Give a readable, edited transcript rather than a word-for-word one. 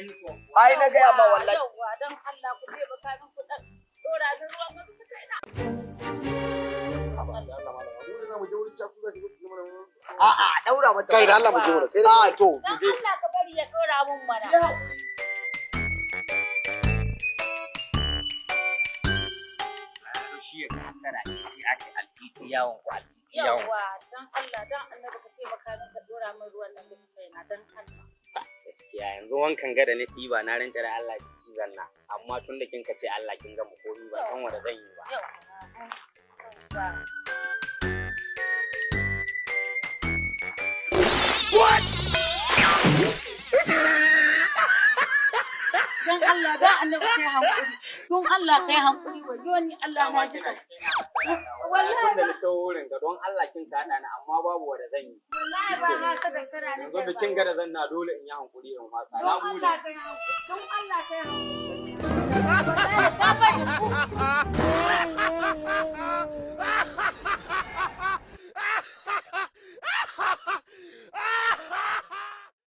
uniform. Ai na gaya ma wallahi. Yawwa dan Allah ku taimaka min ku dan dora ni ruwan wasu suka ina. A'a daura mata. Kai da Allah mu je mu kai. A to. Dan Allah ka bari ya dora mun mana. Shi ya kasara shi ake altiti yawon ku altiti yawon. Yawwa dan Allah dan Allah ka taimaka min ka dora min ruwan nan bisa kaina dan Allah. Gaskiya yanzu wankan gada ne ɗiba na rance da Allah jiki zanna amma tun da kin ka ce Allah kin gama komi ban san wanda zan yi ba. Yawwa. Dan Allah dan annabi kai hankuri. Don Allah kai hankuri wayo ni Allah na ji ka. Wallahi tun da na taho wurin ga don Allah kin ka haɗa ni amma babu wanda zan yi. Wallahi ba na ka da kara ni. Yanzu bikin gada zan na dole in yi hankuri in fasa. Na Don gode. Allah kai hankuri. Don Allah kai hankuri. Wallahi ka bari ku.